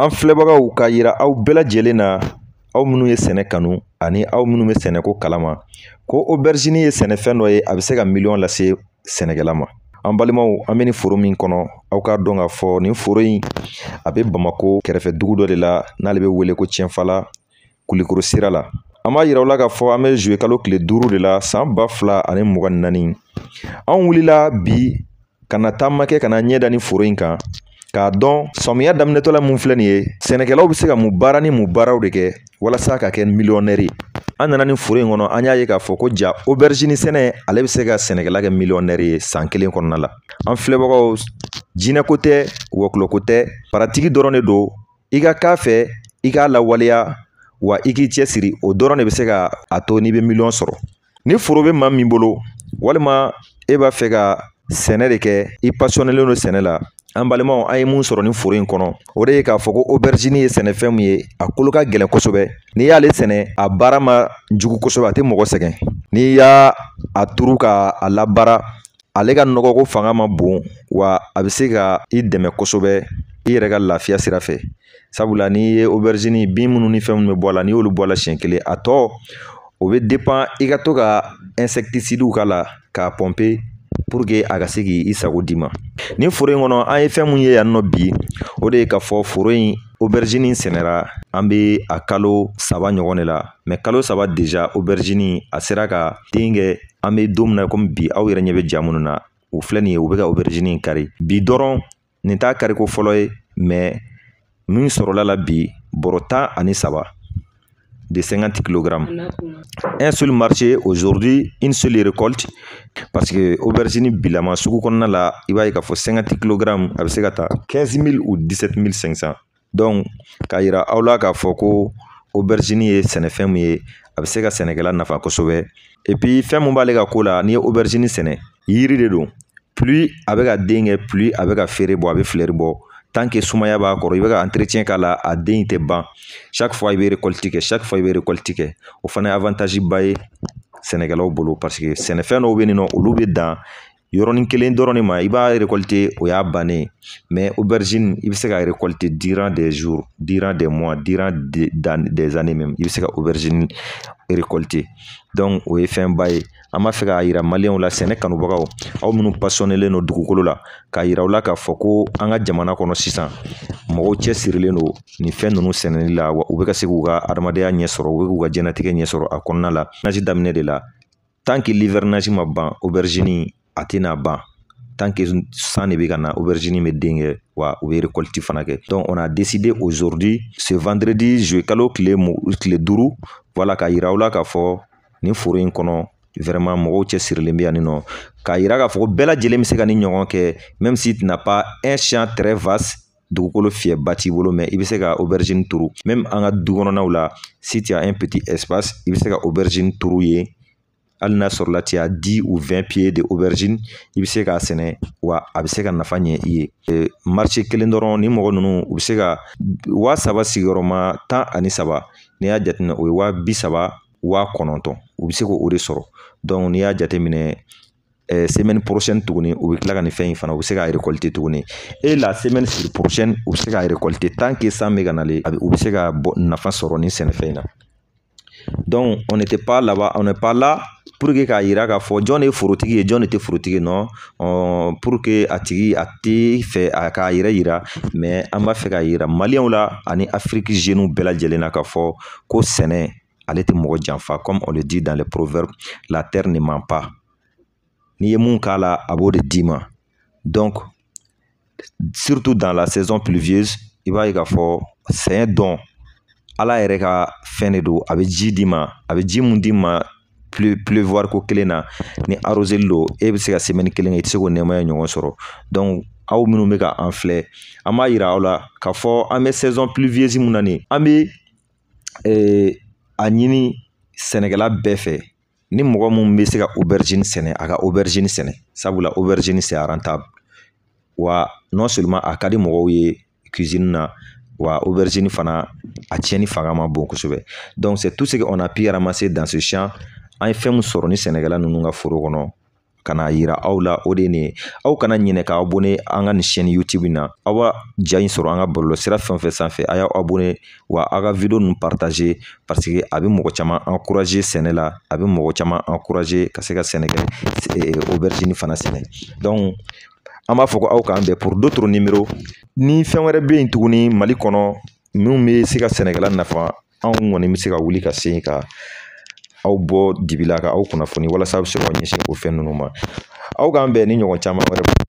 An filɛbagaw, k'a yira aw bɛɛ lajɛlen na, aw minnu ye sɛnɛ kanu ani aw minnu bɛ sɛnɛko kalama, ko aubergine ye sɛnɛfɛn dɔ ye, a bɛ se ka miliyɔn lase sɛnɛkɛla ma. An balimaw, an bɛ nin foro min kɔnɔ, aw k'a dɔn k'a fɔ nin foro in, a bɛ Bamako kɛrɛfɛ dugu dɔ de la, n'ale bɛ wele ko Tiɲɛfala, Kulikoro sira la. An b'a yira u la k'a fɔ an bɛ juillet kalo tile 5 de la, san 2024. Anw wulila bi ka na taama kɛ, ka na ɲɛ da ni foro in kan, k'a dɔn samiya daminɛtɔla mun filɛ nin ye, sɛnɛkɛlaw bɛ se ka mun baara ni mun baaraw de kɛ walasa ka kɛ millionnaire ye. An nana nin foro in kɔnɔ, an y'a ye k'a fɔ ko ja, aubergine sɛnɛ, ale bɛ se ka sɛnɛkɛla kɛ millionnaire ye san kelen kɔnɔna la. An filɛbagaw, jinɛko tɛ, wɔkulɔko tɛ, pratique dɔrɔn de don. I ka k'a fɛ, i k'a lawaleya, wa i k'i cɛsiri, o dɔrɔn de bɛ se ka a to n'i bɛ miliyɔn sɔrɔ. Ni foro bɛ maa min bolo, walima e b'a fɛ ka sɛnɛ de kɛ, i passionnélen don sɛnɛ la, an balimaw, an ye mun sɔrɔ nin foro in kɔnɔ, o de ye k'a fɔ ko aubergine ye sɛnɛfɛn min ye, a kolo ka gɛlɛn kosɛbɛ. N'i y'ale sɛnɛ, a baara ma jugu kosɛbɛ, a tɛ mɔgɔ sɛgɛn. N'i y'a a turu ka a labaara, ale ka nɔgɔko fanga ma bon, wa a bɛ se ka i dɛmɛ kosɛbɛ i yɛrɛ ka lafiya sira fɛ, sabula n'i ye aubergine, bin minnu ni fɛn minnu bɛ bɔ a la, n'i y'olu bɔ a la siɲɛ kelen, a tɔ o bɛ dépend i ka to ka insecticides k'a la k'a pomper pour que a ka se k'i sago d'i ma. Nin foro in kɔnɔ, an ye fɛn mun ye yan nɔ bi, o de ye k'a fɔ foro in, aubergine sɛnɛra, an bɛ a kalo 3 ɲɔgɔn de la, mais kalo 3 déjà, aubergine a sera ka den kɛ. An bɛ don min na komi bi, aw yɛrɛ ɲɛ bɛ ja minnu na, o filɛ nin ye, u bɛ ka aubergine kari bi dɔrɔn. Nin t'a kariko fɔlɔ ye, mais min sɔrɔla la bi, bɔrɔ 13 de 50 kg. Un seul marché aujourd'hui, une seule récolte, parce que aubergine bilama sugu kɔnɔna la, i b'a ye k'a fɔ 50 kg a bɛ se ka taa 15 000 ou 17 500. Donc k'a yira aw la k'a fɔ ko aubergine ye sɛnɛfɛn min ye, a bɛ se ka sɛnɛkɛla nafa kosɛbɛ. Et puis fɛn mun b'ale ka ko la, n'i ye aubergine sɛnɛ, yiri de don, plus a bɛ ka den kɛ, plus a bɛ ka feere bɔ, a bɛ fleur bɔ. Tant que sumaya b'a kɔrɔ, i bɛ ka entretien k'a la, a den tɛ ban. Chaque fois i bɛ récolte kɛ, chaque fois i bɛ récolte kɛ. O fana ye avantage ba ye sɛnɛkɛlaw bolo, parce que sɛnɛfɛn dɔw bɛ yen nɔ, olu bɛ dan yɔrɔnin kelen dɔrɔn de ma, i b'a récolter, o y'a bannen. Mais aubergine, i bɛ se ka récolter durant des jours, durant des mois, durant des années même, i bɛ se ka aubergine récolter. Donc o ye fɛnba ye. An b'a fɛ k'a yira maliyɛnw la, sɛnɛ kanubagaw, aw minnu passionnélen don dugukolo la, k'a yira u la k'a fɔ ko an ka jamana kɔnɔ sisan, mɔgɔw cɛsirilen don nin fɛn ninnu sɛnɛli la, wa u bɛ ka se k'u ka adamadenya ɲɛ sɔrɔ, u bɛ k'u ka diɲɛlatigɛ ɲɛ sɔrɔ a kɔnɔna la. Hivernage daminɛ de la, tant que l'hivernage ma ban, aubergine a tɛna ban. Tant que san de bɛ ka na, aubergine bɛ den kɛ, wa u bɛ récolte fana kɛ. Donc on a décidé aujourd'hui, ce vendredi juillet kalo tile 5, voilà, k'a yira aw la k'a fɔ nin foro in kɔnɔ, vraiment mɔgɔw cɛsirilen bɛ yan nɔ, k'a yira k'a fɔ ko bɛɛ lajɛlen bɛ se ka nin ɲɔgɔn kɛ, même si tu n'as pas un champ très vaste, dugukolo fiyɛba t'i bolo, mais i bɛ se ka aubergine turu même an ka du kɔnɔnaw la. Si tu as un petit espace, i bɛ se ka aubergine turu yen. Hali n'a sɔrɔla tu as 10 ou 20 pieds de aubergine, i bɛ se k'a sɛnɛ, wa a bɛ se ka nafa ɲɛ i ye. Marché kelen dɔrɔn, ni mɔgɔ ninnu, u bɛ se ka 3000 sigiyɔrɔma 13, n'i y'a jateminɛ, o ye 30,000, 9000, u bɛ se k'o de sɔrɔ. Donc n'i y'a jateminɛ, semaine prochaine tuguni, u bɛ tila ka nin fɛn in fana, u bɛ se k'a récolter tuguni, et la semaine prochaine, u bɛ se k'a récolter. Tant que san bɛ ka nalen, u bɛ se ka bɔ nafa sɔrɔ nin sɛnɛfɛn in na. Donc on n'était pas là-bas, on n'est pas là pour que k'a yira k'a fɔ jɔn de ye forotigi ye, jɔn de tɛ forotigi ye, non, pour que a tigi a tɛ fɛ a k'a yɛrɛ yira, mais an b'a fɛ k'a yira maliyɛnw la ani Afrique jeunes bɛɛ lajɛlen na k'a fɔ ko sɛnɛ, ale tɛ mɔgɔ janfa. Comme on le dit dans les proverbes, la terre ne ment pas. N'i ye mun k'a la, a b'o de d'i ma. Donc surtout dans la saison pluvieuse, i b'a ye k'a fɔ c'est un don, Ala yɛrɛ ka fɛn de don. A bɛ ji d'i ma, a bɛ ji mun d'i ma pleuvoir ko kelen na, ni arroseli don, e bɛ se ka semaine kelen kɛ, i tɛ se k'o nɛɛmaya ɲɔgɔn sɔrɔ. Donc aw minnu bɛ ka an filɛ, an b'a yira aw la k'a fɔ an bɛ saison pluvieuse mun na nin, an bɛ a ɲini sɛnɛkɛla bɛɛ fɛ, ni mɔgɔ mun bɛ se ka aubergine sɛnɛ, a ka aubergine sɛnɛ, sabula aubergine, c'est rentable, wa non seulement a ka di mɔgɔw ye cuisine na, wa aubergine fana, a tiɲɛni fanga ma bon kosɛbɛ. Donc c'est tout ce qu'on a pu ramasser dans ce champ. An ye fɛn min sɔrɔ ni sɛnɛkɛla ninnu ka foro kɔnɔ. ka n'a yira aw la, o de ye nin ye. Aw kana ɲinɛ k'aw abonné an ka nin chaîne YouTube in na. Aw b'a ja in sɔrɔ an ka bɔlɔlɔsira fɛn o fɛn sanfɛ, a y'aw abonné wa aw ka vidéo ninnu partager, parce que a bɛ mɔgɔ caman encourager sɛnɛ la, a bɛ mɔgɔ caman encourager ka se ka sɛnɛ kɛ, aubergine fana sɛnɛ. Donc an b'a fɔ ko aw k'an bɛn pour d'autres numéros. Ni fɛn wɛrɛ bɛ yen tuguni Mali kɔnɔ minnu bɛ se ka sɛnɛkɛla nafa, anw kɔni bɛ se ka wuli ka se ka aw bɔ dibi la ka aw kunnafoni walasa aw bɛ se k'aw ɲɛsin o fɛn ninnu ma. Aw k'an bɛn ni ɲɔgɔn caman wɛrɛ.